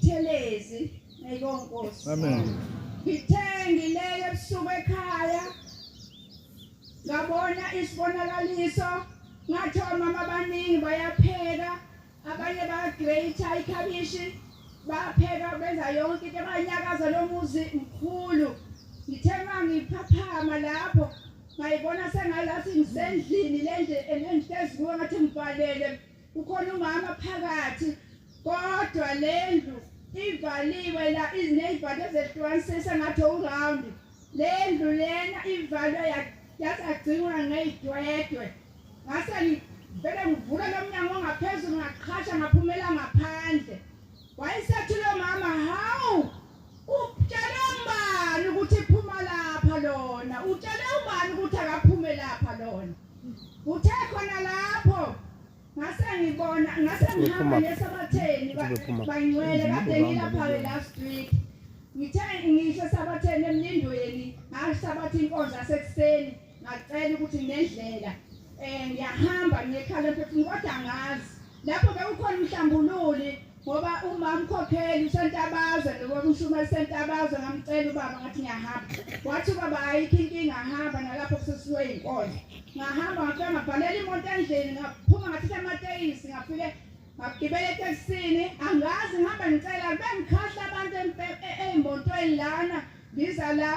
uButhelezi. Ayibonga Nkosi. Amen. Ngithe ngilele ebusuku ekhaya ngabona isibonakaliso, ngathi omama abaningi bayapheka, abanye bayagrate ikhabishi, bayapheka, benza yonke into, bayanyakaza lo muzi mkhulu. Ngithe mangiphaphama lapho ngayibona sengalathi ngisendlini le ndlu engihlezi kuyo, ngathi ngivalele, kukhona umama phakathi, kodwa le ndlu ivaliwe la, iziney'valo ezehlukanisisa sengathi urawundi. Le ndlu lena ivalwe yathi agcinwa ngey'dwedwe. Ngase ngivele ngivula lo mnyango ongaphezulu, ngaqhasha ngaphumela ngaphandle. Wayesethi lo mama, hawu, utshele ubani ukuthi phuma lapha lona? Utshele ubani ukuthi akaphume lapha lona? Uthe khona lapho ngase ngibona, ngase ngihamba ngesabatheni bangcwele, kade ngilapha-ke last week. Ngithe ngisho esabatheni emlindweni, ngasabatha inkonzo yasekuseni, ngacela ukuthi nginendlela ngiyahamba ngiyekhala emphefumulweni, kodwa angazi lapho bekukhona umhlambululi, ngoba umama ukhokheli usentabazwe noba umshumeli usentabazwe. Ngamcela ubaba, ngathi ngiyahamba. Wathi ubaba ayikho inkinga, hamba, nalapho kususiwe inkonzo. Ngahamba, ngafika ngabhalela imoto endlini, ngaphuma ngathatha amatekisi, ngafike ngagibela etekisini. Angazi, ngihamba ngicela, bengikhahla abantu ey'motweni lana, ngiza la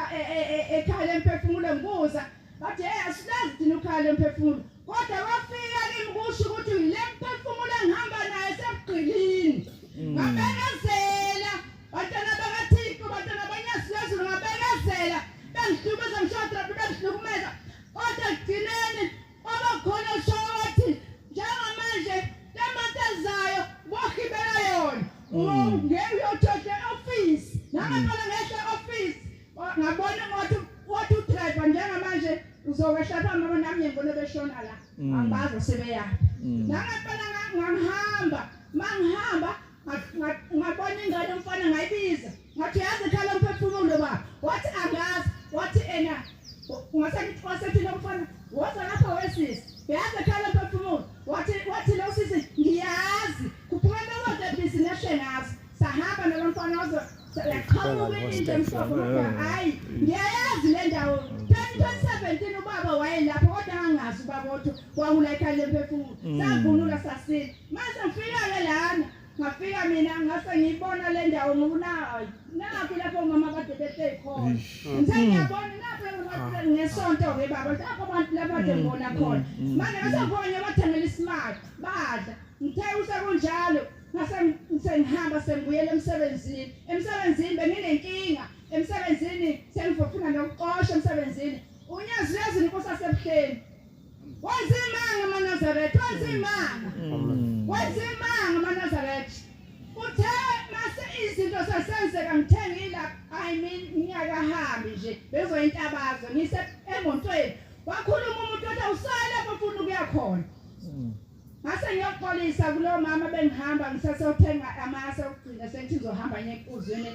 ekhaya lemphefumulo, ngibuza, bathi hey, asilazi thina ukhaya lemphefumulo. Kodwa kwafika kimi kusho ukuthi le mphefumulo engihamba naye sebugqilini. Ngabekezela, bantwana bakaThixo, bantwana banyazi lwezulu, ngabekezela, bengihlukumeza, ngishodra bengihlukumeza, kodwa ekugcineni kwaba khona usho wathi njengamanje le month ezayo bohibela yona, ngeke uyothohle e-office. Nangempela ngehla e-office, ngabona wathi udriver njengamanje uzokwehla phambi, mama, nami ngibona beshona la, angibazi sebeyaphi. Nangempela ngangihamba, mangihamba ngabona ingane umfana, ngayibiza, ngathi yazi ekhala umphefumulo ba? Wathi angazi. Wathi ena wasethi lo mfana, woza lapha wesisi, yazi ekhala umphefumulo? Wathi lo sisi, ngiyazi, khuphuka lezotebhisi nehle ngazo. Sahamba nalo mfana, wazo yaqhamuka into emhlophe, kodwa hayi, ngiyayazi le ndawo. 2017 ubaba wayelapho, kodwa angazi ubaba othi kwakula ekhaya lemphefumulo. Savunula sasile. Mase ngifika-ke lana, ngafika mina ngase ngiyibona le ndawo, ngokunayo nakho lapho omama kade behleli khona. Ngithe ngiyabona napho ngesonto-ke baba, lapho abantu lapho kade ngibona khona. Manje ngase ngibona bathengela isimali badla. Ngithe usekunjalo ngase sengihamba, sengibuyela emsebenzini. Emsebenzini benginenkinga emsebenzini, sengifuna nokuxosha emsebenzini. Unyazi lwezulu, inkosi yasebuhleni, wenza imanga amaNazaretha, wenza imanga, wenza imanga amaNazaretha. Uthe mase izinto sesenzeka, ngithengile, I mean ngiyakahambi nje, bezoyintabazo, ngise emontweni, wakhuluma umuntu wathi awusale lapho ufuna ukuya khona. Ngase ngiyoxolisa kulo mama, bengihamba ngisasothenga amase okugcina, sengithi ngizohamba ngiye enkuzweni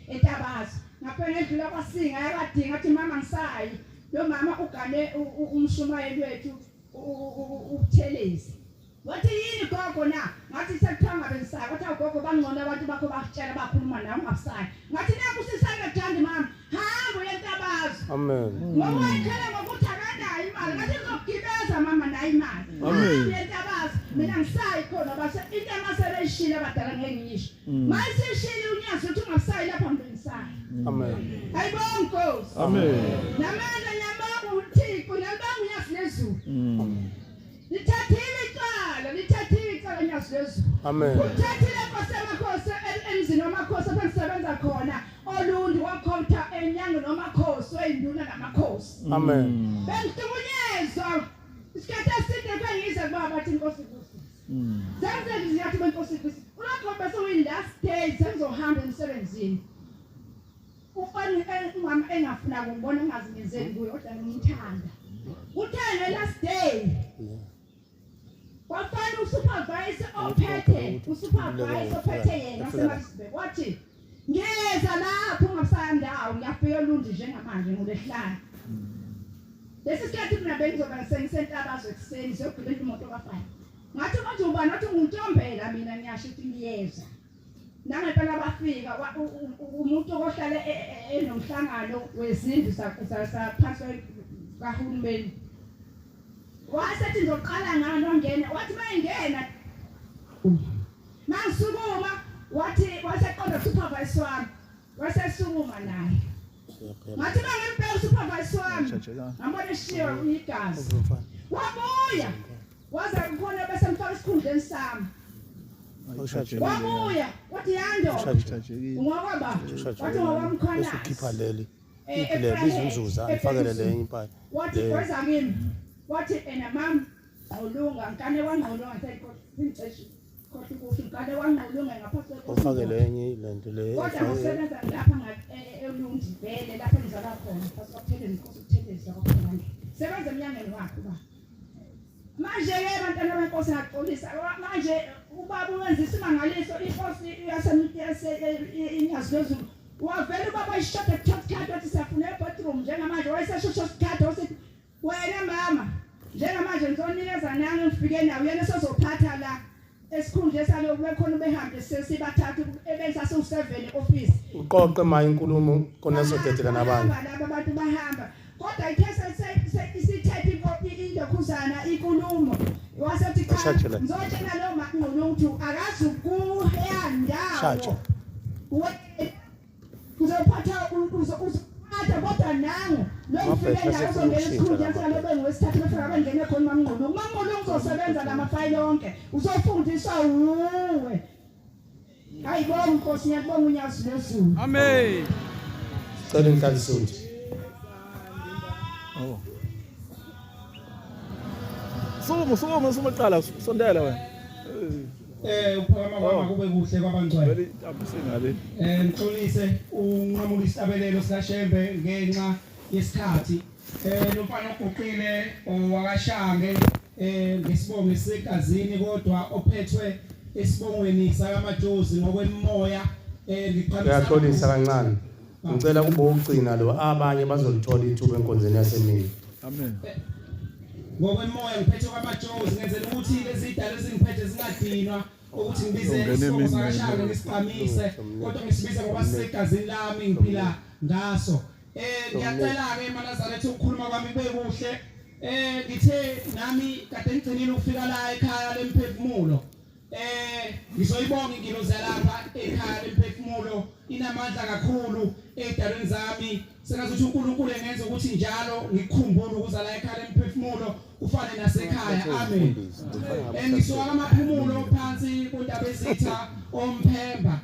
entabazo. Ngafike ngedlula kwasinga yakwadinga, athi mama ngisayi. Lo mama ugane umshumayeli wethu uButhelezi. Wathi yini gogo na? Ngathi sekuthiwa ngabe ngisaya. Wathi awu gogo, bangcono abantu bakho, bakutshela, bakhuluma nawe ungabusayi. Ngathi naku sisangethandi mama, hamba uye entabazo. Amen. Ngoba wayekhala ngokuthi akanayo imali. Ngathi ngizokugibeza mama nayo imali. Amen. Hamba uye entabazo. Mina ngisayi khona base into emasebeyishile abadala ngeke ngiyisho. Mayisishile unyazi ukuthi ungasayi lapha, mina ngisayi. Amen. Ayibonga Nkosi. Amen. Namanje ngiyabonga uThixo, ngiyabonga unyazi lezulu. Lithathile icala, lithathile icala nyazi lezulu. Amen. Uthathile Nkosi yamakhosi emzini wamakhosi apho ngisebenza khona Olundi, kwakhotha enyangweni wamakhosi weyinduna namakhosi. Amen. Bengihlukunyezwa isikhathi eside, kwengize kubaba bathi inkosi ibusise. Zenze ngiyathi benkosi ibusise. Ulapho bese uyi last day sengizohamba emsebenzini. Ufani umama engafuna ukungibona, engazi ngenzeni kuye, kodwa ngimthanda. Uthe nge last day kwafana usupervisor ophethe, usupervisor ophethe yena waseMaritzburg, wathi ngiyeza lapho ungabusayandawo, ngiyafika eLundi njengamanje ngolwesihlanu. Lesi sikhathi mina bengizoba sengisentabazwe ekuseni siyogibela imoto kafana. Ngathi manje ubani? Wathi nguntombela, mina ngiyasho ukuthi ngiyeza. Nangempela bafika umuntu ohlale enomhlangano wezindlu saphansi kahulumeni. Wasethi ngizoqala ngani wangena wathi mayengena mangisukuma wathi waseqonda supervisor wami wasesukuma naye. Ngathi mangimbheka usupervisor wami ngambona eshiya igazi. Wabuya waze khona bese mfaka esikhundleni sami. Wabuya wathi yando ungwakwaba wathi ngwakwamkhona ukhipha leli iphi le biza unzuza anifakele le enye impahla wathi kweza kimi wathi ena mam ngqolunga ngikane wangqolunga ngiceshe khohlwa ukuthi ngikane wangqolunga ngaphansi ufake le enye lento le kodwa ngasebenza lapha eLundi vele lapho ngizalwa khona phansi kwaButhelezi inkosi uButhelezi kwakhona sebenza emnyangweni wakhe ba Manje-ke bantwana benkosi ngaxolisa manje ubaba wenza isimangaliso inkosi inyazi lwezulu wavela ubaba wayishoda kuthatha wathi siyafuna ebathroom njengamanje wayeseshosho sikhathi wasithi wena mama njengamanje ngizonikeza nange ngifike nawe uyena sozophatha la esikhundleni saloku bekhona ubehambe sesibathathu ebesasiwu-7 e-office uqoqe ma inkulumo khona sodedela nabanye laba abantu bahamba kodwa ithe isithethe indokhuzana inkulumo wasethi cha ngizotshela lo maqulu ukuthi akazi ukuya ndawo Uzophatha uzophatha kodwa nangu lo ufike naye uzongena esikhundleni salo bengowesithathu befika bengene khona uMamngqulu. UMamngqulu uzosebenza lamafayili onke. Uzofundiswa wuwe. Ayibonga Nkosi ngiyakubonga unyazi lwezulu. Amen. Sicela inhlanhla. Oh. Sukuma sukuma sukuma qala sondela wena. Uphakama kwami kube kuhle kwabangcwele. Vele intambo singale. Ngixolise unqamula isihlabelelo sikaShembe ngenxa yesikhathi. Lo mfana oguqile owakaShange ngesibongo esegazini kodwa ophethwe esibongweni sakaMajozi ngokwemimoya ngiqhamisa Uyaxolisa kancane. Ngicela kube ukugcina lo abanye bazolithola ithuba enkonzweni yasemini. Amen. Ngokwemimoya ngiphethe kwamajozi ngenzela ukuthi lezi dalo ezingiphethe zingadinwa ukuthi ngibize isibongo sakaShaka ngisigqamise kodwa ngisibiza ngoba sisegazini lami ngiphila ngaso. Ngiyacela ke emaNazaretha ukukhuluma kwami kube kuhle. Ngithe nami kade ngigcinile ukufika la ekhaya lemphefumulo. Ngizoyibonga ingilozi yalapha ekhaya lemphefumulo inamandla kakhulu ey'dalweni zami sengazuthi uNkulunkulu engenza ukuthi njalo ngikukhumbule ukuza la ekhaya lemphefumulo kufane nasekhaya amen. Ngisuka kamaphumulo phansi kuNdabezitha omphemba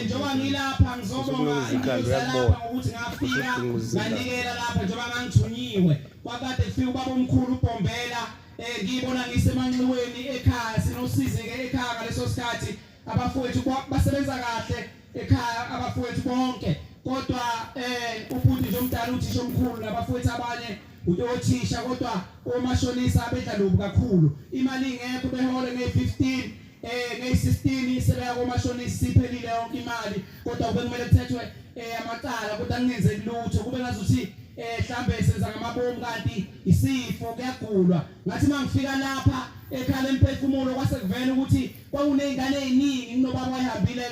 njengoba ngilapha ngizobonga ingilozi yalapha ngokuthi ngafika nganikela lapha njengoba ngangithunyiwe kwakade kufika ubaba omkhulu uBhombela. Ngiyibona ngisemanxiweni ekhaya sinosizi ke ekhaya ngaleso sikhathi abafowethu basebenza kahle ekhaya abafowethu bonke kodwa ubhuti nje omdala uthisha omkhulu nabafowethu abanye utothisha kodwa omashonisa abedla lobu kakhulu imali ingekho behole nge-15 nge-16 sebeya komashonisa siphelile yonke imali kodwa kube kumele kuthethwe amacala kodwa kungenzeki lutho kube ngazuthi mhlambe senza ngamabomu kanti isifo kuyagulwa ngathi mangifika lapha ekhaya lemphefumulo kwase kuvela ukuthi kwakunezingane eziningi kunobaba wayehambile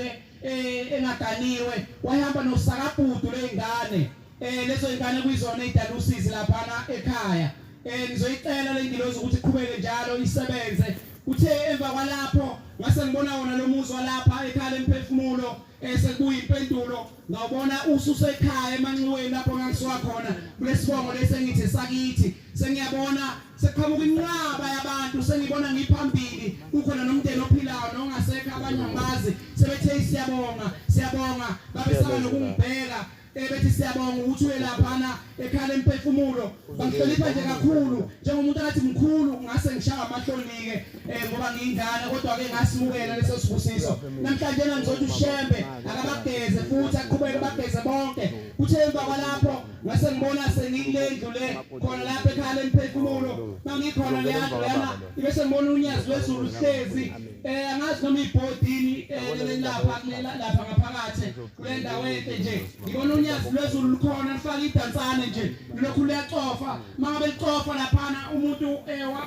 ke engaganiwe wayehamba nosakabhudu lezingane lezo zingane kuyizona ezidala usizi laphana ekhaya ngizoyicela lengilozi ukuthi iqhubeke njalo isebenze kuthe emva kwalapho ngase ngibona wona lo muzi walapha ekhaya lemphefumulo sekubuya impendulo ngawubona ususekhaya emanxiweni lapho ngangisuka khona kulesibongo lesi engithi sakithi sengiyabona sekuqhamuka inqwaba yabantu sengibona ngiphambili kukhona nomndeni ophilayo nongasekho abanye angibazi sebethe siyabonga siyabonga babesaba nokungibheka bethi siyabonga ukuthi uye laphana ekhaya lemphefumulo bangihlonipha nje kakhulu njengomuntu akathi mkhulu ngase ngishaya amahloni-ke ngoba ngiyingane kodwa-ke ngasimukela leso sibusiso namhlanje ngizothi uShembe akabageze futhi aqhubeke bageze bonke kuthe emva kwalapho ngase ngibona sengikule ndlu le khona lapha ekhaya lemphefumulo mangikhona leyandlu leyana ibese ngibona unyazi lwezulu luhlezi angazi noma ibhodini lapha lapha ngaphakathi kule ndawo enhle nje ngibona unyazi lwezulu lukhona lufaka idansane nje lulokhu luyacofa mangabe licofa laphana umuntu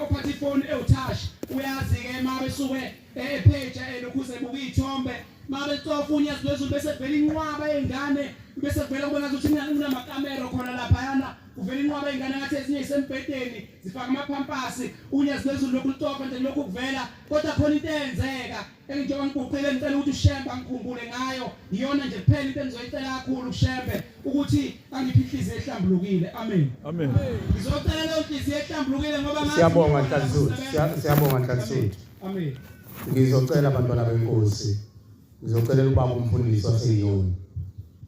ophatha ifoni ewutouch uyazi-ke mangabe suke epheja elokhu uzebuka iy'thombe. Mabecofa unyazi lwezulu bese kuvela inqwaba yengane, bese kuvela kubona ukuthi kunamakamero khona laphayana, kuvela inqwaba yengane ngathi ezinye isembhedeni zifaka amaphampasi. Unyazi lwezulu lokhu lucofa nje lokhu kuvela, kodwa khona into eyenzeka enjengoba ngiguqile ngicela ukuthi uShembe angikhumbule ngayo. Iyona nje kuphela into engizoyicela kakhulu kuShembe, ukuthi angiphe inhliziyo ehlambulukile. Amen. Amen. Ngizocela leyo nhliziyo ehlambulukile ngoba ngathi Siyabonga Nhlanhlathu. Siyabonga Nhlanhlathu. Amen. Ngizocela abantwana benkosi, ngizocelela ubaba umfundisi waseYoni.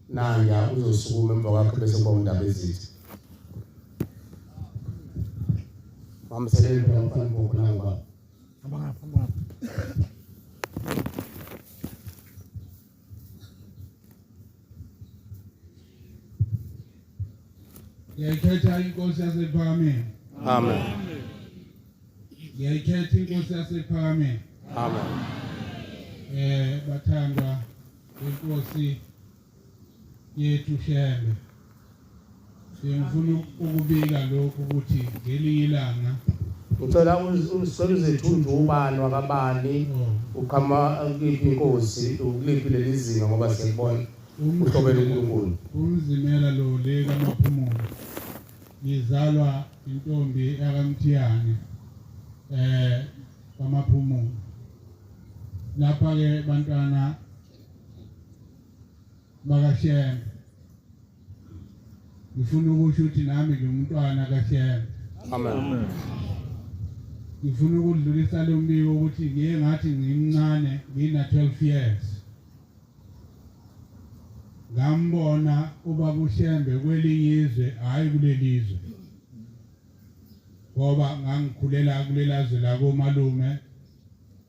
Nanya uzosukuma emva kwakhe bese kuba undaba ezitha. Mamseleni phela mfana mboko nangu baba. Hamba ngapha, hamba ngapha. Ngiyayikhetha inkosi yasePhakameni. Amen. Ngiyayikhetha inkosi yasePhakameni. Amen. Bathandwa inkosi yethu Shembe. Ngifuna ukubika lokhu ukuthi ngelinye ilanga Ngicela usicela ubani wakabani, uqhama kuyiphi inkosi, ukuliphi leli zinga, ngoba siyakubona uhlobela uNkulunkulu. Umzimela lo le kaMaphumulo. Ngizalwa intombi yakaMthiyane kaMaphumulo. Lapha ke bantwana bakaShembe, ngifuna ukusho ukuthi nami ngingumntwana kaShembe. Amen. Ngifuna ukudlulisa lo mbiko ukuthi ngiye ngathi ngimncane, ngina 12 years, ngambona ubaba uShembe kwelinye izwe, hayi kuleli izwe, ngoba ngangikhulela kulelazwe la komalume.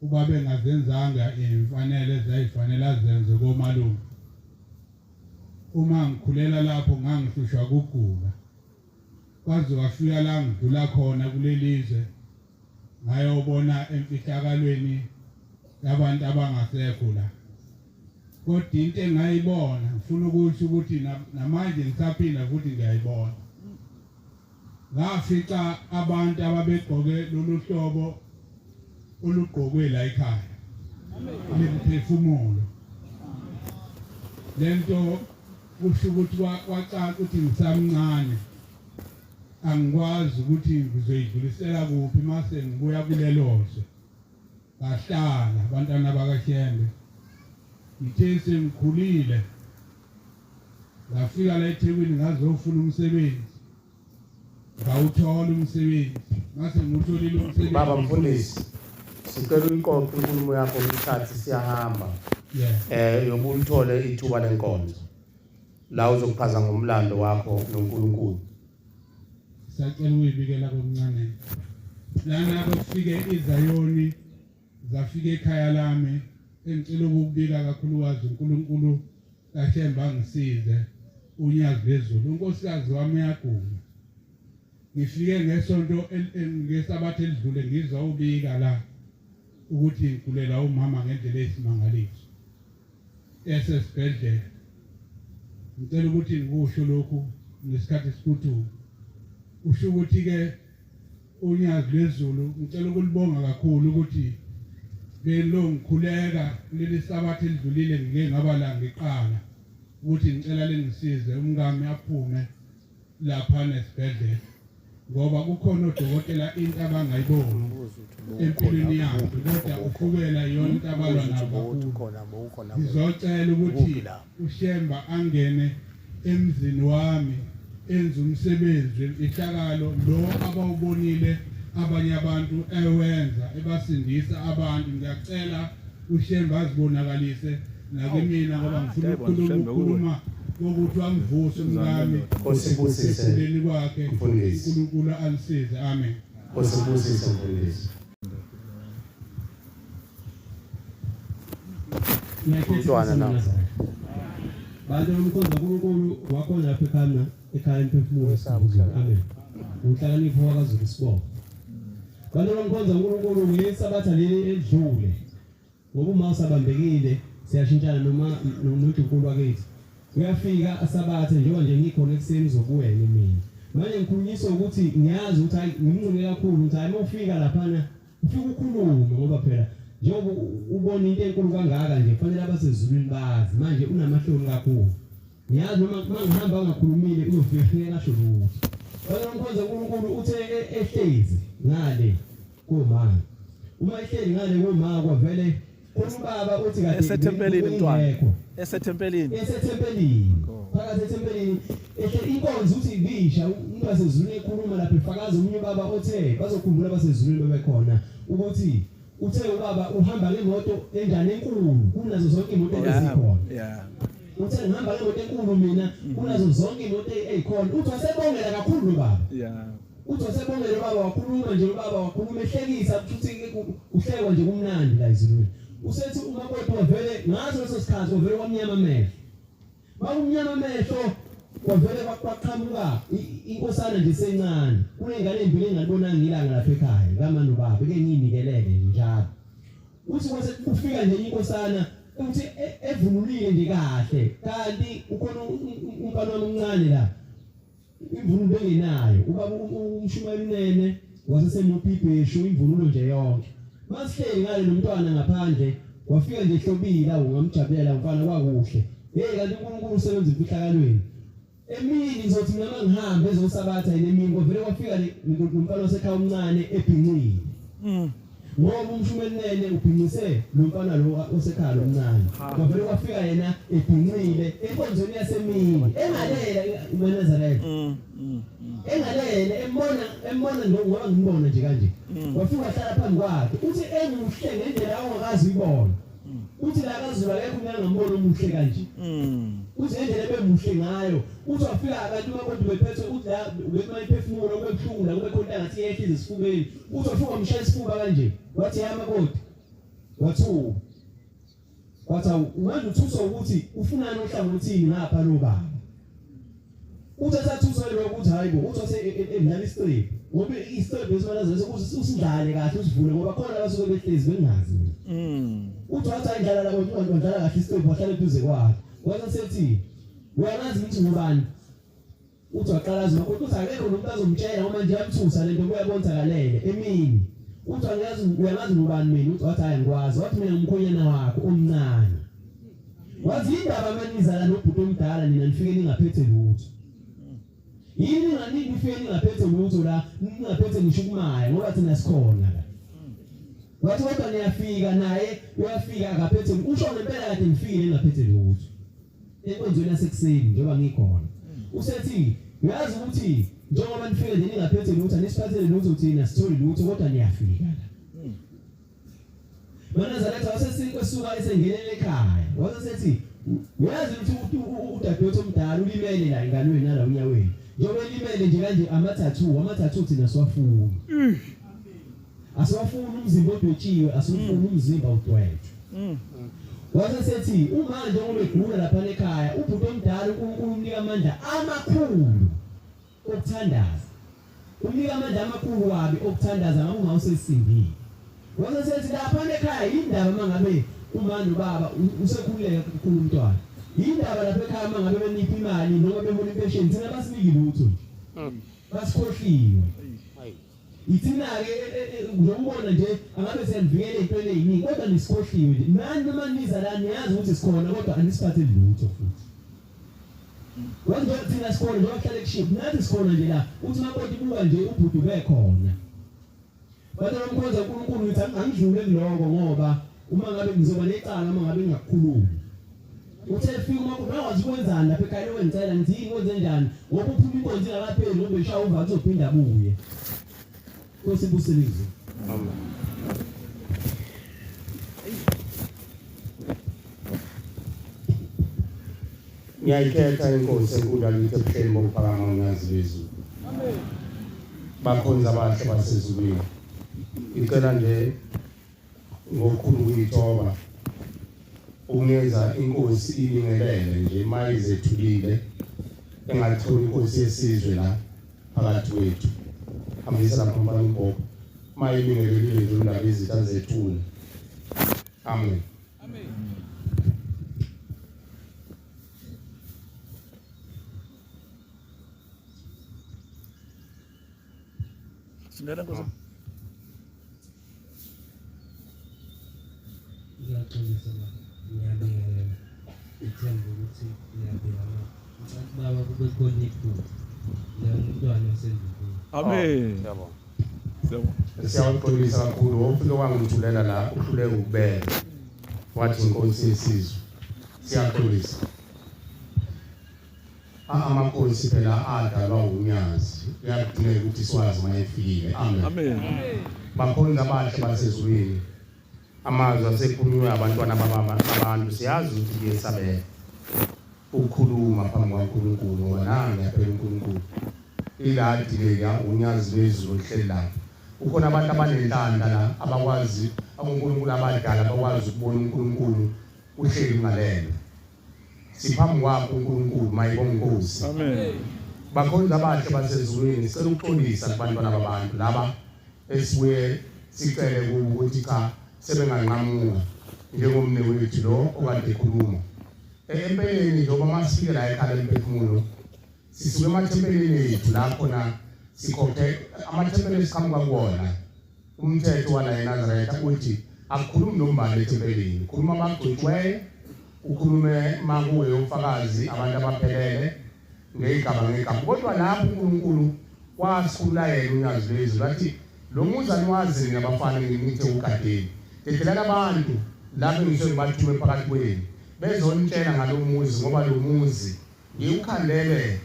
Ubaba engazenzanga imfanele ezayifanele azenze komalume. Uma ngikhulela lapho ngangihlushwa kugula, kwaze kwafika la ngidlula khona kulelizwe, ngayobona emfihlakalweni yabantu abangasekho la. Kodwa into engayibona, ngifuna ukusho ukuthi namanje ngisaphila futhi ngiyayibona. Ngafica abantu ababegqoke lolu hlobo olugqokwe la ekhaya lemphefumulo. Lento kusho ukuthi kwacaca ukuthi ngisamncane, angikwazi ukuthi ngizoyidlulisela kuphi mase ngibuya kulelo zwe. Ngahlala abantwana bakaShembe, ngithe sengikhulile ngafika la eThekwini ngazofuna umsebenzi, ngawuthola umsebenzi. Ngase ngiwutholile umsebenzi. Baba mfundisi, sicela uyiqoqe inkulumo yakho ngesikhathi siyahamba. Yoba ulithole ithuba lenkonzo la uzokuchaza ngomlando wakho noNkulunkulu. Sacela ukuyibikela kokuncane. Lana kufike iZayoni, zafika ekhaya lami. Engicela ukubika kakhulukazi uNkulunkulu kaShembe angisize, unyazi lwezulu. Unkosikazi wami uyagula. Ngifike ngesonto ngesabatha elidlule ngizwa ubika la ukuthi ngigulela umama ngendlela eyisimangaliso esesibhedlela. Ngicela ukuthi ngikusho lokhu ngesikhathi esiphuthuma. Usho ukuthi ke unyazi lwezulu ngicela ukulibonga kakhulu ukuthi belo ngikhuleka kuleli sabatha elidlulile, ngike ngaba la ngiqala ukuthi ngicela lengisize umkami aphume lapha nesibhedlela, ngoba kukhona odokotela into abangayiboni empilweni yakhe, kodwa ushukela iyona into abalwa nayo kakhulu. Ngizocela ukuthi uShemba angene emzini wami enze umsebenzi wemfihlakalo lo abawubonile abanye abantu ewenza ebasindisa abantu. Ngiyacela uShembe azibonakalise nakimina, ngoba ngifuna ukukhuluma kokuthi wangivuse umkami Nkosi kwakhe. Mfundisi. uNkulunkulu anisize. Amen. Nkosi ibusise mfundisi. Umntwana nawo. Bantu bomkhonza uNkulunkulu wakhona lapha ekhaya, ekhaya emphefumulo. Amen. Unhlakanipho wakaZulu sibonga. Bantu bomkhonza uNkulunkulu ngesabatha leli elidlule. Ngoba uma usabambekile siyashintshana noma noNkulunkulu wakithi. Uyafika asabathe njengoba nje ngikhona ekuseni uzokuwena mina. Manje ngikhulunyiswa ukuthi ngiyazi ukuthi hayi ngimncike kakhulu ukuthi hayi uma ufika laphana ufike ukhulume, ngoba phela Njengoba ubona into enkulu kangaka nje kufanele abasezulwini bazi manje unamahloni kakhulu. Ngiyazi noma mangihamba ngingakhulumile uyofika ngeke asho lutho. Wena umkhonza uNkulunkulu uthe e, ehlezi ngale komama. Uma ehleli ngale komama kwavele khona ubaba uthi kade esethempelini mntwana. Esethempelini. Esethempelini. Phakathi ethempelini ehle inkonzo uthi ibisha umuntu wasezulwini ekhuluma lapha efakaza omunye ubaba othe bazokhumbula abasezulwini bebekhona ukuthi Uthe ubaba uhamba ngemoto enjani enkulu kunazo zonke imoto ezikhona. Yeah. Uthe ngihamba ngemoto enkulu mina kunazo zonke imoto ezikhona. Uthi wasebongela kakhulu lo baba. Yeah. Uthi wasebongela ubaba wakhuluma nje ubaba wakhuluma ehlekisa futhi kuhlekwa nje kumnandi la ezulwini. Usethi umakoti wavele ngaso leso sikhathi wavele kwamnyama amehlo. Bakumnyama amehlo kwavele kwaqhamuka inkosana nje sencane kuney'ngane ey'mbili engingalibonanga ilanga lapha ekhaya kamanobaba eke ngiyinikelele nje njalo uthi kwase kufika nje inkosana uthi e, evunulile nje kahle kanti ukhona umfana wami omncane la imvunulo bengenayo ubaba umshumayeli unene wasesemuphi ibheshu imvunulo nje yonke masihleli ngale nomntwana ngaphandle wafika nje ehlobile awu ngamjabulela umfana kwakuhle hey kanti uNkulunkulu usebenza imfihlakalweni emini ngizothi mina mangihambe ezosabatha yini emini kwavele kwafika nomfana wasekhaya omncane ebhincile mm. Ngoba umshumeli nene ubhincise lo mfana lo osekhaya lomncane. Kwavele kwafika yena ebhincile enkonzweni yasemini engalela uMaNazaretha. Mm, mm, mm. Engalele embona embona ngoba ngimbona nje kanje. Wafika wahlala phambi kwakhe. Uthi enguhle ngendlela ongakazi uyibona. Uthi la kaZulu akekho umuntu angambona omuhle kanje. Uthi ngendlela ebemuhle ngayo. Uthi wafika abantu umakoti bephethe uthi la ubekuma iphefumulo kube buhlungu la kube khona into engathi iyehla izisifubeni. Uthi wafika wamshaya isifuba kanje. Wathi ya makoti. Wathuka. Wathi awu manje uthuswa ukuthi ufunani ohlangothini ngapha lo baba. Uthi esathuswa lokho ukuthi hayi bo uthi wase e, e, edlala isiqephu ngoba isiqephu esimanazo ukuthi usindlale kahle usivule ngoba khona abasuke behlezi bengazi. Mm. Uthi wathi ayidlala la kodwa wadlala kahle isiqephu wahlala eduze kwakhe. Wathi sethi uyangazi ukuthi ngubani? Uthi waqala azi kodwa uthi akekho nomuntu azomtshela ngoba nje yamthusa lento kuyabonzakalele emini. Uthi angiyazi uyangazi ngubani mina uthi wathi hayi ngikwazi wathi mina ngumkhonyana wakho omncane. Wathi indaba manizala nobhuti omdala nina nifike ningaphethe lutho. Yini ninganiki nifike ningaphethe lutho la ningaphethe ngisho ukumaya ngoba thina sikhona la. Wathi kodwa niyafika naye uyafika akaphethe usho ngempela kade ngifikile ngingaphethe lutho. Enkonzweni yasekuseni njengoba ngikhona. Usethi uyazi ukuthi njengoba nifike nje ningaphethe lutho anisiphathele lutho thina sitholi lutho kodwa niyafika la. MaNazaretha wasesuka esengenela ekhaya wasesethi uyazi ukuthi udadewethu omdala ulimele la engalweni nala unyaweni njengoba elimele nje kanje ama-tattoo ama-tattoo thina siwafuni mm. asiwafuni umzimba odwetshiwe asiwufuni mm. umzimba udwetshwe mm. wasesethi uma njengoba egula lapha ekhaya ubhuti omdala uNkulunkulu umnika amandla amakhulu okuthandaza. Umnika amandla amakhulu kabi okuthandaza ngabe ungawusesindile. Wase sethi lapha ekhaya yindaba mangabe uma nobaba usekhululeka kakhulu umntwana. Yindaba lapha ekhaya mangabe benipha imali noma behola impesheni thina basiniki lutho nje. Basikhohliwe. Ithina-ke e, e, e, ngokubona nje angabe siyanivikela ey'ntweni ey'ningi kodwa nisikhohliwe nje. Nani noma niza la niyazi ukuthi sikhona kodwa anisiphatheli lutho futhi. Wenza thina sikhona njengoba kuhlale kushiwo nathi sikhona nje la uthi makoti buka nje ubhuti ubekhona. Bathi bamkhonza uNkulunkulu ngithi angidlule kuloko ngoba uma ngabe ngizoba necala uma ngabe ngingakukhulumi. Uthe fika uma ngakwazi ukwenzani lapha ekhaya lokho ngicela ngithi yini kwenze njani ngoba uphuma inkonzo ingakapheli ngoba eshaya uva kuzophinda abuye. Nkosi ibusise. Amen. Ngiyayikhetha inkosi enkulu yakithi ebuhleni bokuphakama unyazi lwezulu. Bakhonzi abahle basezulwini. Ngicela nje ngokukhulu ukuyithoba ukungenza inkosi ibingelele nje mayizethulile engatholi inkosi yesizwe la phakathi kwethu. Hambisa lapha mfana umbhobho. Mayibingelelile nje undaba izitha zethule. Amen. Amen. Singena Nkosi. Sabatha. Ngiyabingelela. Ngithemba ukuthi ngiyaphila na. Ngicela baba kube khona iphutha. Ngiyamntwana osendlini. Amen. Siyabonga. Siyabonga. Siyakuxolisa kakhulu wofike wangithulela la uhluleke ukubeka. Wathi inkosi yesizwe. Siyaxolisa. Amakhosi phela adalwa unyazi. Kuyadingeka ukuthi siwazi uma efikile. Amen. Amen. Bakhonza abahle basezulwini. Amazwi asekhulunywe abantwana bababa abantu siyazi ukuthi kuyesabeka ukukhuluma phambi kwaNkulunkulu ngoba nangu phela uNkulunkulu iladi leya unyazi lwezulu oluhleli lapho kukhona abantu abanenhlanhla la abakwazi uNkulunkulu abadala abakwazi ukubona uNkulunkulu uhleli ngalelo siphambi kwakho uNkulunkulu mayibonga inkosi Amen. Bakhonzi abahle basezulwini sicela ukuxolisa kubantwana babantu laba esibuye sicele kubo ukuthi cha sebenganqamuka njengomne wethu lo okade ekhuluma. Empeleni njengoba masifike la ekhaya lemphefumulo sisuke emathempelini ethu la khona sikhokhe amathempeli esiqhamuka kuwona umthetho wala eNazaretha uthi akukhulumi nombani ethempelini khuluma abagcotshiweyo ukhulume makuwe yofakazi abantu abaphelele ngegaba ngegaba kodwa lapho uNkulunkulu wasikhulula yena unyazi lwezulu wathi lo muzi aniwazi nina bafana ngimuthe ugadeni dedelani abantu lapho engisuke ngibathume phakathi kwenu bezonitshela ngalo muzi ngoba lo muzi ngiwukhandele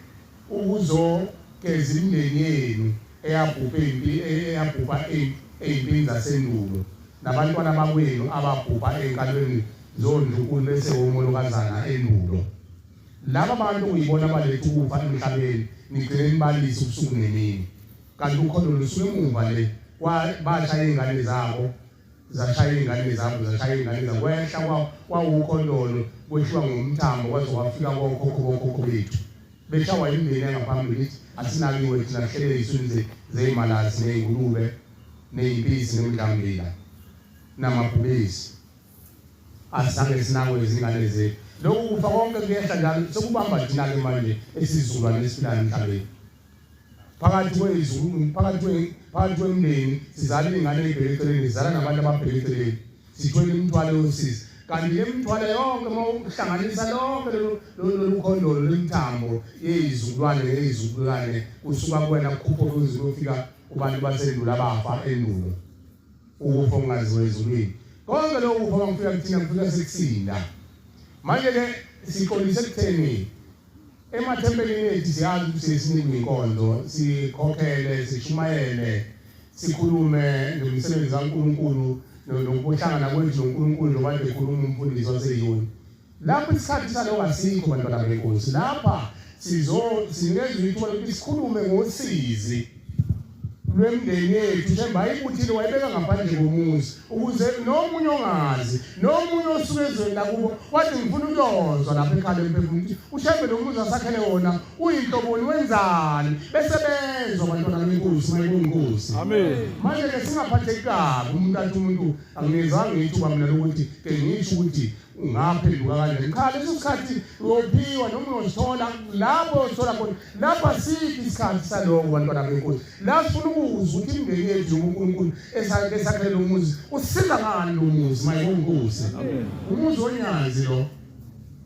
ukuzogeza imindeni yenu eyabhubha impi eyabhubha ey'mpini zasendulo nabantwana bakwenu ababhubha ey'nkalweni zondlunkulu bese womolokazana endulo. Laba bantu kuyibona abaletha ukufa emhlabeni nigcine nibalise ubusuku nemini kanti ukholo lusuke emuva le bashaya iy'ngane zabo zashaya iy'ngane zabo zashaya iy'ngane zabo kwehla kwawukhondolo kwehliwa ngomthambo kwaze kwafika kokhokho bokhokho bethu beshawa imindeni yangaphambili ithi asinakiwe thina sihlele ey'swini zey'malazi ney'ngulube ney'mpisi nemidlambila namabhubesi Asizange sinakwe izingane zethu. Lokhu kufa konke kuyehla njalo sekubamba thina-ke manje esizukulwane esiphilayo emhlabeni. Phakathi kwezulu, phakathi kwe phakathi kwemindeni sizala iy'ngane ey'bheke eceleni, sizala nabantu ababheke eceleni. Sithwele imithwalo yosizi. Kanti le mithwalo yonke uma uhlanganisa lonke lolu khondolo lwemithambo yeyizukulwane ngeyizukulwane kusuka kuwena kukhuphuka kuze kuyofika kubantu basendulo abafa endulo. Ukufa okungaziwa ezulwini. Konke lokhu kufa makufika kuthina kufika sekusinda. Manje ke sixolise ekutheni emathempelini ethu siyazi ukuthi sesinikwe inkonzo, sikhokhele, sishumayele, sikhulume ngemisebenzi kaNkulunkulu nokuhlangana kwethu noNkulunkulu njengoba ekhuluma umfundisi waseZiyoni. Lapho isikhathi saloko asikho bantwana benkosi. Lapha sizo sinikezwa ithuba lokuthi sikhulume ngosizi lwemndeni yethu Themba ayibuthile wayibeka ngaphandle komuzi ukuze nomunye ongazi nomunye osuke ezweni lakubo wathi ngifuna ukuyozwa lapha ekhaya lemphefumulo ukuthi uShembe lo muzi asakhele wona uyinhloboni wenzani bese bezwa abantwana benkosi mayibonkosi Amen. Manje ke singaphatheki kabi umuntu athi umuntu angingezanga ithuba mina lokuthi ke ngisho ukuthi Ungaphenduka kanjani? Cha, leso sikhathi uyophiwa noma uyosithola lapho uyothola khona. Lapha asikho isikhathi saloko bantwana benkosi. La sifuna ukuzwa ukuthi imindeni yethu uNkulunkulu esakhe esakhele lo muzi usiza ngani lo muzi mayibonkosi. Umuzi onyazi lo.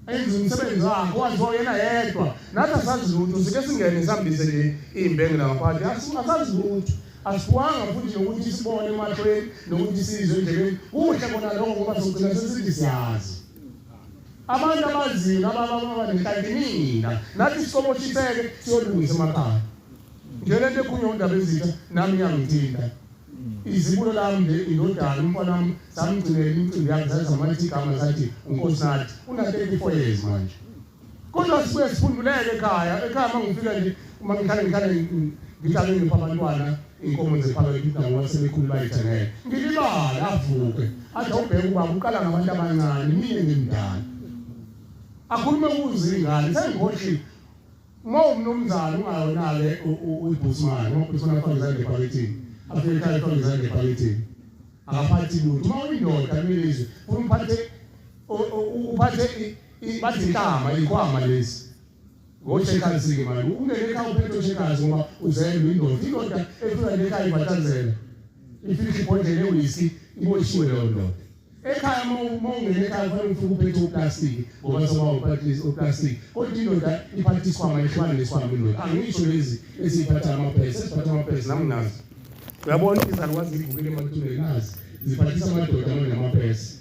Enza umsebenzi wakhe waziwa yena yedwa. Nathi asazi lutho sike singene sihambise nje iy'mbengela ngaphandle asazi lutho. Asiwanga futhi nokuthi sibone emahlweni nokuthi sizwe endlebeni. Kuhle kona lokho ngoba sogcina sesithi siyazi. Abantu abaziyo abanenhlanhla nina nathi siqoboshiseke siyolungisa emakhaya. Nje lento ekhulunywa undaba ezitha nami iyangithinta. Izibulo lami nje indodana umfana wami samgcinela imicimbi yakhe sathi samathi igama sathi uNkosinathi una 34 years manje. Kodwa sibuye sifunduleke ekhaya. Ekhaya uma ngifika nje uma ngihlale ngihlale ngihlale ngipha abantwana inkomo zephakela ukuthi ngoba sebekhulu bayithengele. Ngilibale avuke. Athi awubheke ubaba uqala ngabantu abancane mina ngimdala. Akhulume kuze ingane sengikhohliwe. Uma umnumzane ungayona-ke uyibhusmane, uma ubhusmane afake izandla ebhakethini, afike ekhaya afake izandla ebhakethini. Akaphathi lutho. Uma uyindoda kuleli zwe, funa uphathe uphathe bathi inhlama ikhwama lesi ngoshekazi-ke manje ungene ekhaya uphethe oshekazi ngoba uzelwe indoda indoda efika nje ekhaya ibhatazela ifika ibhodlela ewiski iboshiwe leyo ndoda. Ekhaya uma ungena ekhaya kufanele ufike uphethe uplastiki ngoba sewawuphathisa uplastiki. Kodwa indoda iphatha isikhwama ihlukane nesikhwama indoda. Angisho lezi esiphatha amaphesi, esiphatha amaphesi nami nginazo. Uyabona izalukazi zivukile emathuneni nazi ziphathisa amadoda manje amaphesi.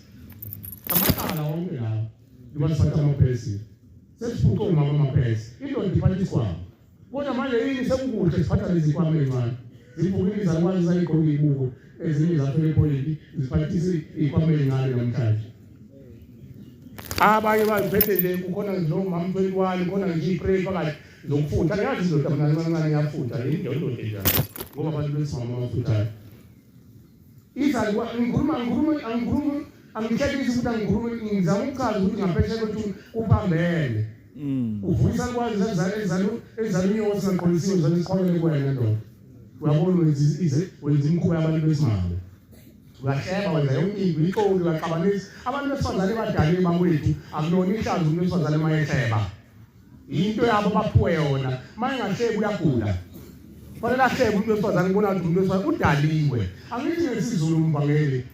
Amacala wonke lawo. Libasiphatha amaphesi. Sesiphuce umama amaphesi. Indoda iphatha isikhwama. Kodwa manje yini sekukuhle siphatha lezi zikhwama ezincane. Zivukile izalukazi zayigqoka ibuko ezinye zafela ephoyinti ziphathisa izikhwama ezincane namhlanje. Abanye baziphethe nje kukhona nje umama 21 kukhona nje i-spray phakathi zokufutha. Ngiyazi indoda mina kancane ngiyafutha yini indoda njani ngoba abantu besimama abafuthayo. Izalwa ngikhuluma ngikhuluma angikhulumi angihlekisi ukuthi angikhulumi ngizama ukuchaza ukuthi ngaphesheya kwethu kuphambene. Uvuyisa kwazi ezalo ezalo inyoka singaqondisiwe zalo isikhwamele kuwena ndoda. Uyabona wenza ize wenza imikhuba yabantu besimame. Uyahleba wenza yonke into ixoki uyaxabanisa abantu besifazane badaliwe bakwethu akulona ihlazo umuntu wesifazane uma ehleba. Into yabo baphiwe yona uma engahlebi uyagula. Fanele ahlebe umuntu wesifazane kubona ukuthi umuntu wesifazane udaliwe. Angithi ngesiZulu umvangeli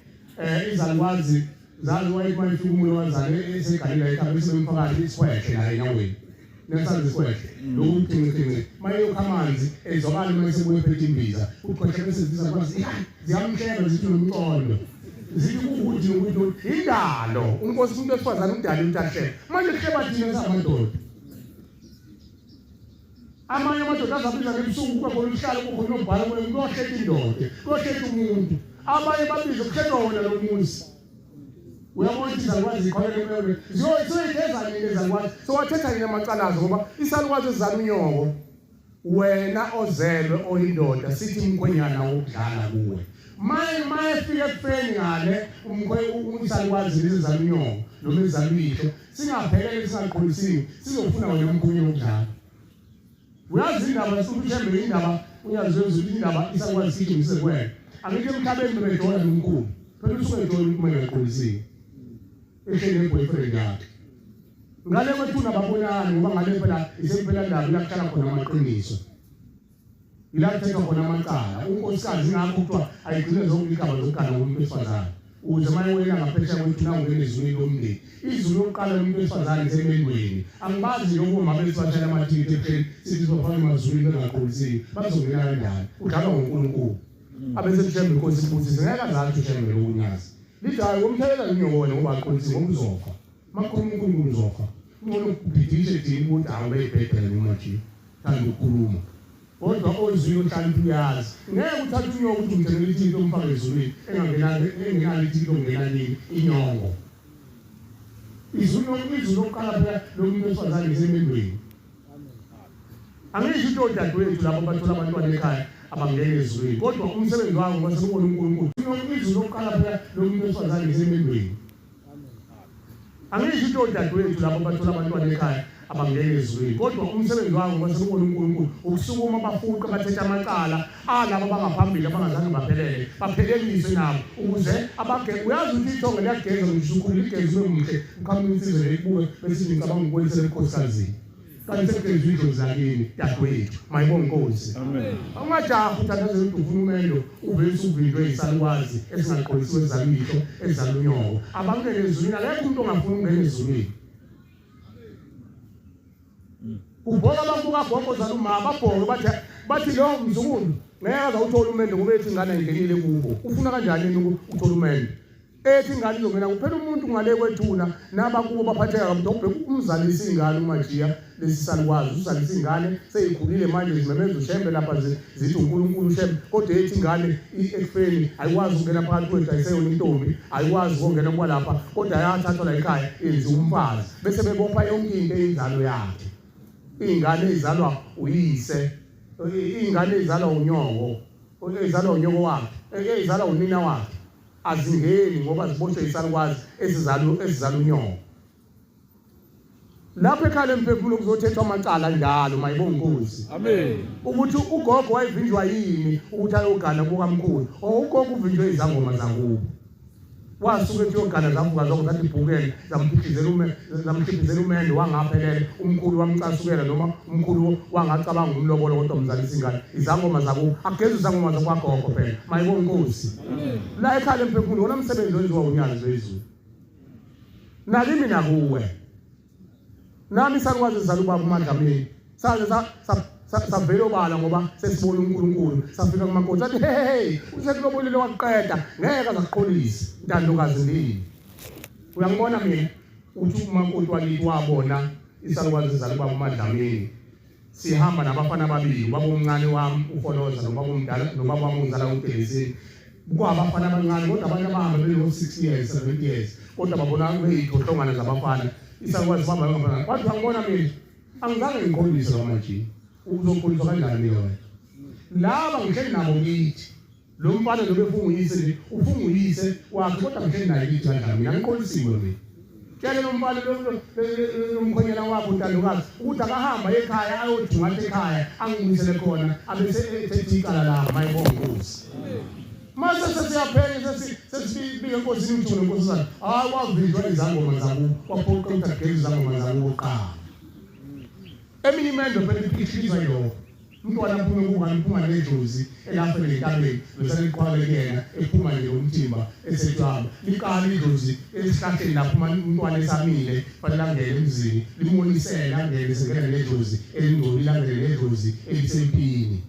izalukwazi zazi wayethi uma efika umuntu wazale esegalile ekhaya bese bemfaka isikhwehle la enyaweni. Nesazi isikhwehle. Lokhu kucinci Uma eyokha amanzi ezwakala uma esebuye ephethe imbiza. Ukhwehle bese zibiza kwazi ziyamhleba zithi unomqondo. Zithi kukuthi nokuthi indalo. UNkosi umuntu wesifazane udaliwe ukuthi ahlebe. Manje kuhleba thina samadoda. Amanye amadoda azabiza ngebusuku kube khona uhlalo kukhona umbhalo kuye kuyohleka indoda, kuyohleka umuntu. Abanye babize kuhlekwa wona lo muzi. Uyabona ukuthi izalukwazi zikholele emlonyeni. Ziyoyigeza nini izalukwazi? Sowathetha nini amacalazo ngoba isalukwazi esizala unyoko. Wena ozelwe oyindoda sithi umkhwenyana wokudlala kuwe. Maye maye fike ekufeni ngale umkhwe isalukwazi lezi zala unyoko noma ezala uyihlo singaphelele singaqholisiwe sizofuna wena umkhwenyana wokudlala. Uyazi indaba sifuna uthembe indaba uyazi wezulu indaba isakwazi sigijimise kuwena. Angithi emhlabeni bebejola nomkhulu. Phela usuke ejola umuntu uma engaqolisiwe. Ehleli ne-boyfriend yakhe. Ngale kwethuna babonani ngoba ngale phela isempela ndaba ila kuhlala khona amaqiniso. Ila kuthethwa khona amacala. Unkosikazi ingakho kuthiwa ayigcine zonke igaba zokugana ngomuntu wesifazane. Ukuze uma ewela ngaphesheya kwethuna ungena ezulwini lomndeni. Izulu lokuqala lomuntu wesifazane lisemendweni. Angibazi nje omama bethu bashayela amathikithi ebuhleni sithi sizofaka emazulwini bengaqolisiwe. Bazongena kanjani? Kudlalwa ngoNkulunkulu. Abese kushembe inkosi ibusise ngeke azathi ushembe lo unyazi. Lithi hayi womthelela unyoko wena ngoba aqolisiwe ngoba uzofa. Makhuluma uNkulunkulu uzofa. Ungcono ubhidishe dini ukuthi hawu beyibhedela noma nje. Thanda ukukhuluma. Kodwa ozwile uhlakaniphi uyazi. Ngeke uthathe unyoko ukuthi umthengele ithikithi umfake ezulwini engangenalo engenalo ithikithi lokungena nini inyongo. Izulu izulu lokuqala phela lomuntu wesifazane lisemendweni. Angisho ukuthi odadewethu labo bathola abantwana ekhaya abangena ezulwini kodwa umsebenzi wabo ngoba sekubona uNkulunkulu. Izulu lokuqala phela lomuntu wesifazane lisemendweni. Angisho ukuthi odadewethu labo bathola abantwana ekhaya abangena ezulwini kodwa umsebenzi wabo ngoba sekubona uNkulunkulu ukusukuma bafuqe bathethe amacala alabo abangaphambili abangazange baphelele bapheleliswe nabo ukuze abage uyazi ukuthi ithongo liyageza ngisho ukhulu ligeza ube muhle uqhamuka insizwa nje ikubuke bese ngicabanga ukubuyisela ebukhosazini kanti sekugezwa idlozi lakini dadewethu mayibonge inkosi Amen. Ungajahi uthandaze ukuthi ufuna umendo uvele usuvinjwe yisalukwazi esingaqondisiwe ezala uyihlo ezala unyoko abangene ezulwini akekho umuntu ongafuni ukungena ezulwini Ubhoka babuka gogo zaluma babhoke bathi bathi lo mzukulu ngeke aze awuthole umendo ngoba ethi ingane ayingenile kubo ufuna kanjani yena ukuthola umendo ethi ingane izongena kuphela umuntu ngale kwethuna nabakubo baphatheka kabi ubheka umzalisa ingane umajiya lesi salukwazi uzalisa ingane seyikhulile manje zimemeza ushembe lapha zithi uNkulunkulu ushembe kodwa ethi ingane ekufeni ayikwazi ukungena phakathi kwethu ayiseyona intombi ayikwazi ukungena kwalapha kodwa ayathathwa la ekhaya yenziwa umfazi bese bebopha yonke into eyinzalo yakhe ingane izalwa uyise ingane izalwa unyoko izalwa unyoko wakhe izalwa unina wakhe azingeni ngoba ziboshwe isalukwazi esizalo esizala unyoko lapha ekhaya lemphefumulo kuzothethwa amacala njalo mayibonga inkosi Amen. Ukuthi ugogo wayevinjwa yini ukuthi ayogana kukamkhulu or ugogo uvinjwe izangoma zakubo. Wasuke ethi uyogana zavuka zonke zathi bhukele zamphithizela ume zamphithizela umendo wangaphelele umkhulu wamcasukela noma umkhulu wangacabanga umlobolo kodwa umzalisa ingane izangoma zakubo akugezi izangoma zakwagogo phela mayibonkosi la ekhaya lemphefumulo wona msebenzi wenziwa unyazi lwezulu nakimi nakuwe nami salukwazi sizala ubaba uMadlamini saze savela obala ngoba sesibona uNkulunkulu safika kumakoti sathi hey hey usekulobolile waqeda ngeke azakuqolise ntandokazi ndini uyangibona mina uthi umakoti wakithi wabona isalukwazi sizala ubaba uMadlamini sihamba nabafana ababili ubaba omncane wami ufoloza nobaba omdala nobaba wami ongizala uDelisini kwabafana abancane kodwa abanye abahamba beno-six years 7 years kodwa babona beyithohlongane zabafana isakwazi bahamba ngabafana kwathi angibona mina angizange ngiqondise kwamajini uzoqondiswa kanjani mina wena laba ngihleli nabo ngithi lo mfana lo befunga uyise nje ufunga uyise wakhe kodwa ngihleli naye kithi kanjani mina ngiqondisiwe mina tshele lo mfana lo mkhwenyana wakho ntandokazi ukuthi akahamba ekhaya ayodungatha ekhaya angibuyisele khona abese ethethe icala lami mayibonga inkosi mase sesiyaphela sesibika enkosini uthi nenkosazana hayi wavinjwa izangoma zakubo kwaphoqa ukuthi ageze izangoma zakubo kuqala eminye imendo phela ihlizwa yilokho Umntwana aphume kungani uphuma nedlozi elafele entabeni bese liqhwale kuyena ephuma nje umthimba esejwaba liqala idlozi esihlahleni lapho uma umntwana esamile fanele angene emzini limunisele angene sengena nedlozi elingcolile angene nedlozi elisempini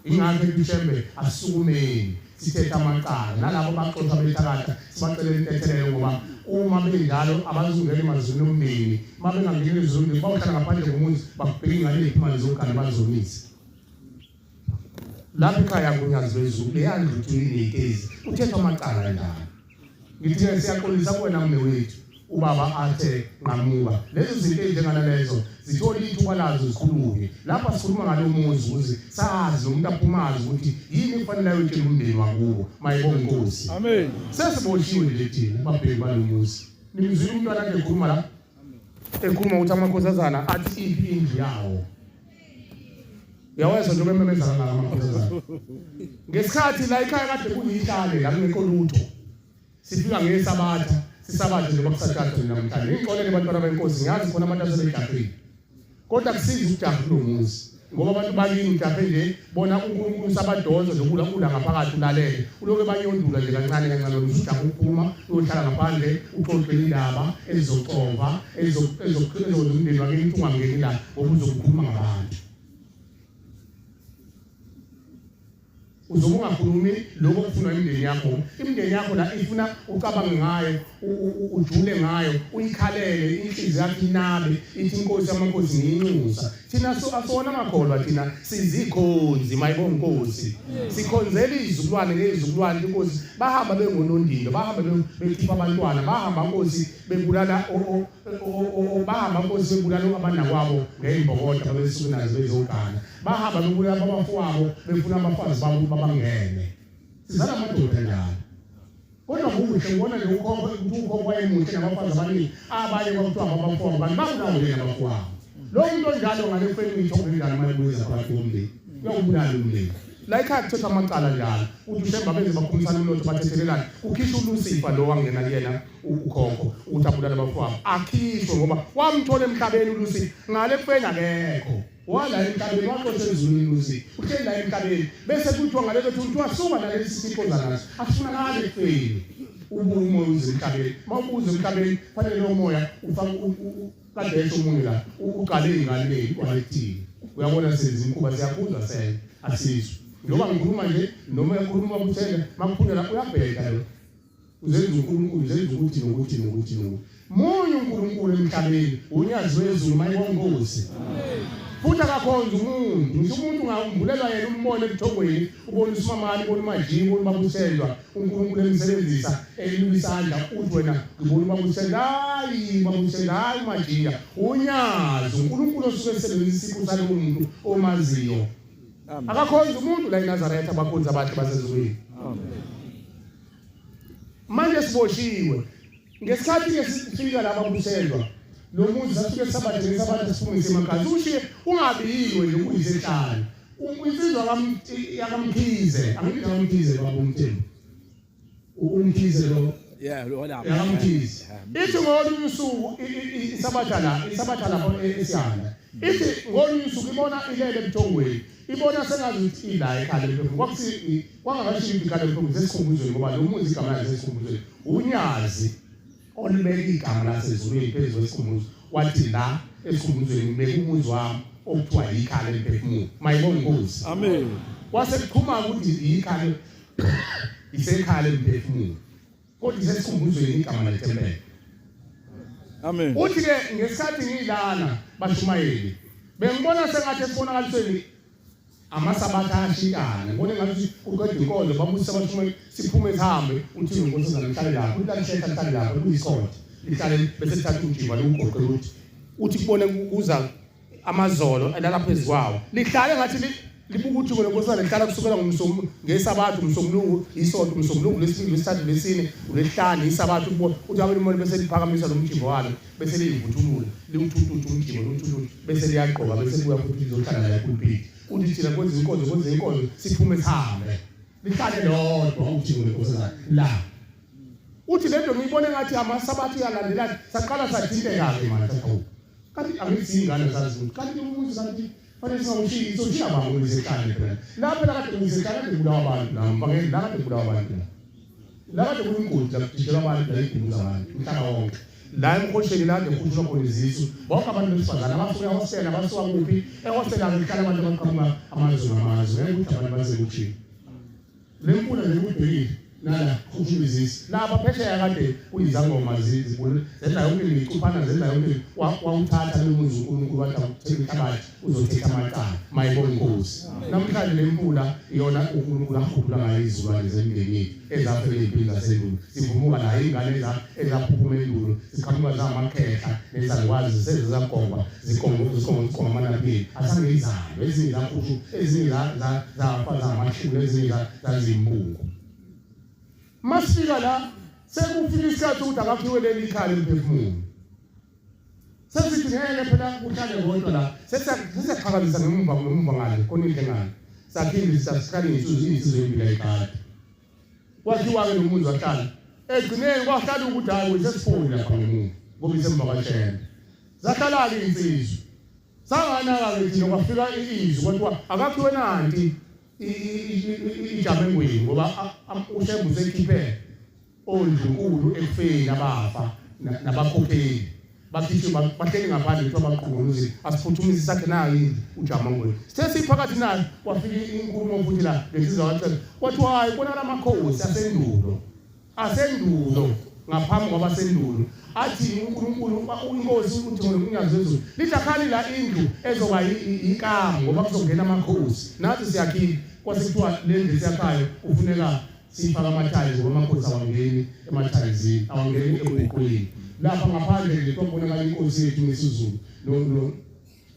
Ingakho ethi uShembe asukumeni sithethe amacala nalabo abaxoshwa bethakatha sibacelela intethelelo ngoba uma benjalo abazungena emazwini omndeni uma bengangeni ezwini omndeni bawuhlala ngaphandle komuzi bakubheka ingane eziphuma lezogane bazonise lapha ekhaya kunyazi lwezulu leya ndlu kuthiwa ineyitezi kuthethwa amacala njalo Ngithe siyaxolisa kuwena mnewethu ubaba athe nqamuka lezo zinto ezinjenganalezo zithola ithuba lazo zikhulume lapha sikhuluma ngalo muzi ukuze sazi umuntu aphumazi ukuthi yini kufanele ayotshela umndeni wakubo mayibonga inkosi amen sesiboshiwe nje thina babheki balomuzi nimzwile umntwana kade ekhuluma la ekhuluma ukuthi amakhosazana athi iphi indlu yawo Uyawezwa njengoba ememeza kangaka amakhosazana. Ngesikhathi la ekhaya kade kuyihlale la kungekho lutho. Sifika ngesabatha, sisabathe njengoba kusathathwa namhlanje. Ngixolele bantwana benkosi, ngiyazi khona abantu asebejahile. Kodwa kusiza ukujaha kulo muzi. Ngoba abantu bakini ujahe nje bona uNkulunkulu usabadonsa nje kula kula ngaphakathi ulalele. Uloke banyondula nje kancane kancane usujaha ukuphuma uyohlala ngaphandle uxoxe indaba ezizoxova ezokuqinisa umndeni wakini ukuthi ungangeni la ngoba uzokukhuluma ngabantu. Uzobe ungakhulumi lokho okufunwa imindeni yakho. Imindeni yakho la ifuna ucabange ngayo, ujule ngayo, uyikhalele, inhliziyo yakho inabe, ithi inkosi yamakhosi ngiyinxusa. Thina asona amakholwa thina sizikhonzi mayibonga inkosi. Sikhonzela izizukulwane ngezizukulwane inkosi bahamba bengonondindwa, bahamba bekhipha abantwana, bahamba nkosi bebulala Bahamba nkosi bebulala abanakwabo ngey'mbokodo ababesuke nazo bezogana. Bahamba bebulala abafowabo befuna abafazi babo ukuba bangene. Sizala amadoda njalo. Kodwa kuhle ngibona nje ukhokho ukuthi ukhokho wayemuhle nabafazi abaningi abanye kwakuthiwa abafowabo kanti babulawe nje nabafowabo. Lo muntu onjalo ngale kufeni uyitho kunjani uma ebuyeza phakathi komndeni. Uyawubulala umndeni. La ekhaya kuthethwa amacala njalo. Uthi uShembe abenze bakhumisana umlotha bathethelelane. Kukhishwa uLucifer lo wangena kuyena ukhokho ukuthi abulale abafowabo akhishwe ngoba wamthola emhlabeni uLucy ngale kufeni akekho wala emhlabeni waxoshwa ezulwini uLucy uhleli la emhlabeni bese kuthiwa ngale bethi kuthiwa suka nalesi sipho zanaso asifunakali ekufeni ubuye umoya uze emhlabeni uma ubuze emhlabeni fanele lo moya ufake kade esho omunye la uqale ingane le kwalethini uyabona senza imikhuba siyakuzwa sena asizwe njengoba ngikhuluma nje noma ekhuluma kuthena makuphundela uyabheka lo Uzenza uNkulunkulu, uzenza ukuthi nokuthi nokuthi nokuthi. Munye uNkulunkulu emhlabeni, unyazi wezulu mayibongozi. Futhi akakhonza umuntu. Ngisho umuntu ungambulelwa yena umbone ebuthongweni, ubone usimamani, ubone umajini, ubone ubabusendwa, uNkulunkulu emsebenzisa elula isandla uthi wena ngibona ubabusendwa, hayi ubabusendwa, hayi umajiya. Unyazi uNkulunkulu osuke esebenzisa isiqu salowo muntu omaziyo. Akakhonza umuntu la eNazaretha abakhonzi abahle basezulwini. Amen. Manje siboshiwe. Ngesikhathi ke sifika lapha kuselwa lo muzi safike sabathe ngesabatha siphume semagazi ushiye ungabiyiwe nje kuyisehlane. Insizwa yakamkhize, angithi yakamkhize baba umthembu. UMkhize lo. Yeah, lo lapha. YakaMkhize. Ithi ngolunye usuku isabatha la, isabatha lapho esiyanda. Ithi ngolunye usuku ibona ilele ebuthongweni. Ibona sengazi ukuthi ila ekhaya lemphefumulo. Kwakuthi kwangakashiyi ukuthi ikhaya lemphefumulo sesikhumbuzweni ngoba lo muzi igama lakhe sesikhumbuzweni. Unyazi olibeka igama lasezulwini phezu kwesikhumbuzo wathi la esikhumbuzweni ngibeka umuzi wami okuthiwa yikhaya lemphefumulo. Mayibonge inkosi. Amen. Kwase kuqhuma ukuthi yikhaya isekhaya lemphefumulo kodwa isesikhumbuzweni igama lethempeli. Amen. Uthi ke ngesikhathi ngilana bashumayeli bengibona sengathi esibonakalisweni amasabatha ashintshana ngibona engathi uqeda inkonzo babusisa abashumayeli siphume sihambe uthi inkosazana lihlale lapho uthi lihlehla lihlale lapho kuyisontho lihlale bese lithatha umjiva liwugoqe ukuthi uthi kubone kuza amazolo elala phezu kwawo lihlale ngathi libuka ukuthi kona nkosazana lihlala kusukela ngesabatha umsombuluko isonto umsombuluko lesibili lesithathu lesine ulesihlanu isabatha ukubona uthi abe limone bese liphakamisa lo mjimbo walo bese liyivuthulula liwuthuthuthu umjimbo liwuthuthuthu bese liyagqoka bese libuya futhi lizohlala la epulpiti uthi thina kwenza inkonzo kwenza inkonzo siphume sihambe lihlale lodwa umjimbo lenkosazana la uthi lento ngiyibone ngathi amasabatha iyalandelana saqala sathinteka-ke manje sathi Kanti angithi ingane zazi ukuthi kanti umuzi kanti fanele singawushiyi soshiya bani ukuze ehlane phela. La phela kade ukuze ehlane kade kubulawa abantu la mfakeni la kade kubulawa abantu la. La kade kuyingozi la kudishelwa abantu la igulu zabantu umhlaba wonke. La emhosheni la kade kukhutshulwa khona izisu bonke abantu besifazane abasuka ehostela abasuka kuphi ehostela kuhlala abantu abaqhamuka amazwe ngamazwe ngeke ukuthi abantu baze kuthini. Le nkundla nje ubhekile nala khushula izisu lapha phesheya kade kuyizangoma zibule zenza yonke imicuphana zenza yonke wawuthatha lo muzi uNkulunkulu wathi awuthenga inhlabathi uzothetha amacala mayibonga inkosi namhlanje le mpula iyona uNkulunkulu akhuphula ngayo izilwane zemndeni yethu ezafela ey'mpini zasendulo sivumuka nayo iy'ngane ezaphuphuma endulo ziqhamuka zamakhehla nezalukwazi ziseze zagongwa zikonga amanapini asange izalo ezinye zakhushu ezinye zafa zamahlule ezinye zazimbungu masifika la sekufika isikhathi ukuthi akakhiwe leli ikhala emphefumulo sesithi ngeke phela kuhlale kodwa la sesiyaxhakamisa ngemuva ngemuva ngale khona indle ngale sakhile sasihlale insizwa insizwa embila ikade kwakhiwa-ke lo muzi wahlala egcineni kwahlala ukuthi hhayi wesesipholi lapha ngemuva ngoba isemva kwashembe zahlala-ke iy'nsizwa sanganaka-ke thina kwafika izwi kwathiwa akakhiwe nanti ijamengweni ngoba ushembe usekhiphe ondlunkulu ekufeni abafa nabakhokheli bakhishwe bahleli ngaphandle kuthiwa baqhunguluzile asiphuthumise sakhe nayo indlu ujamangweni sithe siphakathi nayo kwafika inkulumo futhi la lensizwa wacela kwathiwa hayi kubonakala amakhosi asendulo asendulo ngaphambi kwabasendulo athi uNkulunkulu inkosi uthi unyazi lwezulu lithi akhani la indlu ezoba ikamu ngoba kuzongena amakhosi nathi siyakhile kwase kuthiwa le ndlu esiyakhayo kufuneka Sifaka amathayizi ngoba amakhosi awangeni emathayizini, awangeni eguqwini. Lapha ngaphandle nje kwabonakala inkosi yethu uMisuzulu lo lo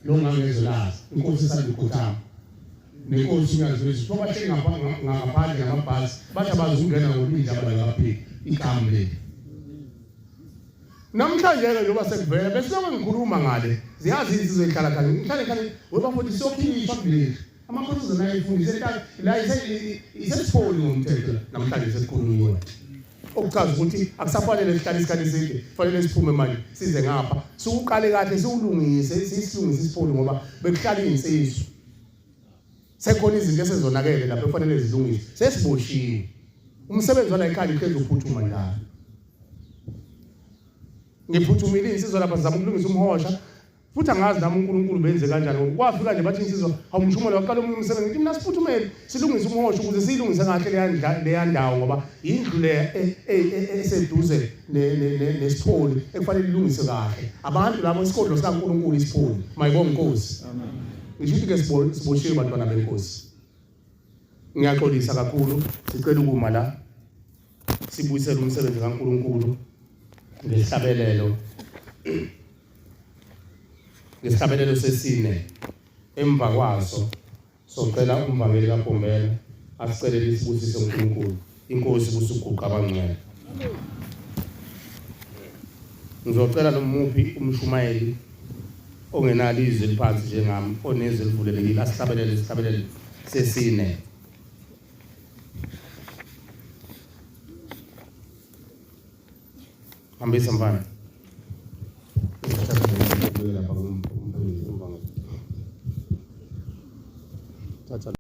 lo ngangezolazi, inkosi esandukhothama. Nenkosi uNyazi lwezulu. Babahleli ngaphandle ngamabhasi, bathi abazi ukungena ngoba indaba kaphiki ikamu leli. Namhlanje ke njengoba sekuvela besilokhu ngikhuluma ngale ziyazi insizwa ehlala khona ngihlale khona webafoti siyokhishwa kuleli Amakhosazana ayifundise la isesipholi ngomthetho namhlanje sesikhulunyiwe. Okuchaza ukuthi akusafanele sihlale isikhathi eside, kufanele siphume manje size ngapha. Siwuqale kahle siwulungise, sisilungise isipholi ngoba bekuhlala izinsizwa. Sekhona izinto esezonakele lapho kufanele zilungiswe. Sesiboshiwe. Umsebenzi wala ekhaya uhlezi uphuthuma njalo. Ngiphuthumile insizwa lapha sizama ukulungisa umhosha futhi angazi nami uNkulunkulu benze kanjani ngoba kwafika nje bathi insizwa awumshumela waqala omunye umsebenzi ngithi mina siphuthumele silungise umhosha ukuze siyilungise kahle leya leya ndawo ngoba indlu le e, e, e, eseduze nesipholi ekufanele ilungiswe kahle abantu labo isigodlo sikaNkulunkulu isipholi mayibonge inkosi ngisho ukuthi ke siboshiwe bantwana benkosi ngiyaxolisa kakhulu sicela ukuma la sibuyisele umsebenzi kaNkulunkulu ngesihlabelelo ngesihlabelelo sesine emva kwaso socela umvangeli kaBhombela asicelele isibusiso uNkulunkulu inkosi kusuguqa abangcwele ngizocela nomuphi umshumayeli ongenalo izwi eliphansi njengami onezwi elivulelekile asihlabelele isihlabelelo sesine. Hambisa mfana.